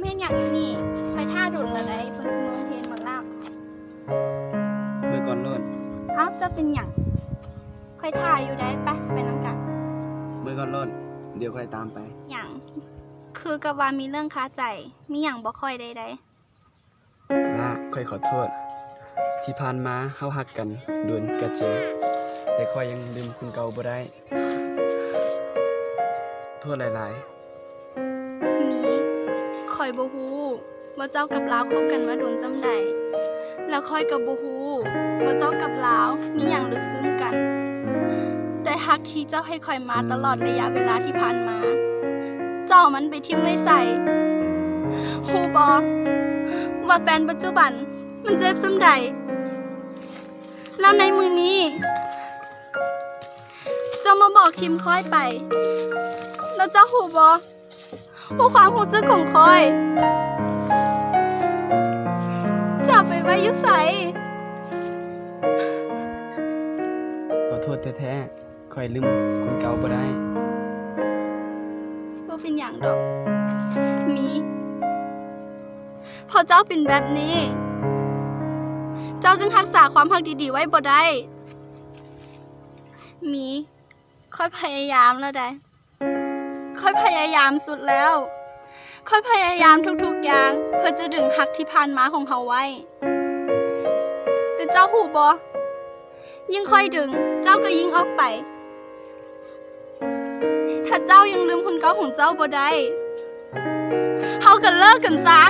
ເຮັດຫຍັງຢູ່ນີ້? ຂ້ອຍຖ້າດົນແລ້ວໃດ໋ ເພິ່ນຊິມາເຮັດໝາກລາບ. ເມືອກ່ອນໂລດ. ເອົ້າ ເຈົ້າເປັນຫຍັງ? ຂ້ອຍຖ້າຢູ່ໃດ໋ ໄປ ໄປນຳກັນ. ເມືອກ່ອນໂລດ ດຽວຂ້ອຍຕາມໄປ. ຫຍັງ? ຄືກັບວ່າມີເລື່ອງຄາໃຈ. ມີຫຍັງບອກຂ້ອຍໄດ້ໃດ໋. ລາ ຂ້ອຍຂໍໂທດ. ທີ່ຜ່ານມາເຮົາຮັກກັນດົນກໍຈິງ, ແຕ່ຂ້ອຍຍັງລືມຄົນເກົ່າບໍ່ໄດ້. ໂທດຫຼາຍໆ. ມີ, ຂ້ອຍບໍ່ຮູ້ວ່າເຈົ້າກັບລາວຄົບກັນມາດົນສ່ຳໃດ, ແລະ ຂ້ອຍກໍບໍ່ຮູ້ວ່າເຈົ້າກັບລາວມີຫຍັງເລິກເຊິ່ງກັນ. ແຕ່ຮັກທີ່ເຈົ້າໃຫ້ຂ້ອຍມາຕະຫຼອດໄລຍະເວລາທີ່ຜ່ານມາ, ເຈົ້າເອົາມັນໄປຖິ້ມໄວ້ໃສ? ຮູ້ບໍ່ວ່າແຟນປັດຈຸບັນມັນເຈັບສ່ຳໃດ? ແລ້ວໃນມື້ນີ້ ເຈົ້າມາບອກຖິ້ມຂ້ອຍໄປ, ແລ້ວເຈົ້າຮູ້ບໍ່ ວ່າຄວາມຮູ້ສຶກຂອງຂ້ອຍ ຊິເອົາໄປໄວ້ຢູ່ໃສ? ຂໍໂທດແທ້ໆ, ຂ້ອຍລືມຄົນເກົ່າບໍ່ໄດ້. ບໍ່ເປັນຫຍັງດອກ ມີ. ເພາະເຈົ້າເປັນແບບນີ້, ເຈົ້າຈຶ່ງຮັກສາຄວາມຮັກດີໆໄວ້ບໍ່ໄດ້. ມີ, ຂ້ອຍພະຍາຍາມແລ້ວໃດ໋. ຂ້ອຍພະຍາຍາມສຸດແລ້ວ. ຂ້ອຍພະຍາຍາມທຸກໆຢ່າງ ເພື່ອຈະດຶງຮັກທີ່ຜ່ານມາຂອງເຮົາໄວ້. ແຕ່ເຈົ້າຮູ້ບໍ່? ຍິ່ງຂ້ອຍດຶງ, ເຈົ້າກໍຍິ່ງອອກໄປ. ຖ້າເຈົ້າຍັງລືມຄົນເກົ່າຂອງເຈົ້າບໍ່ໄດ້, ເຮົາກໍເລີກກັນຊະ.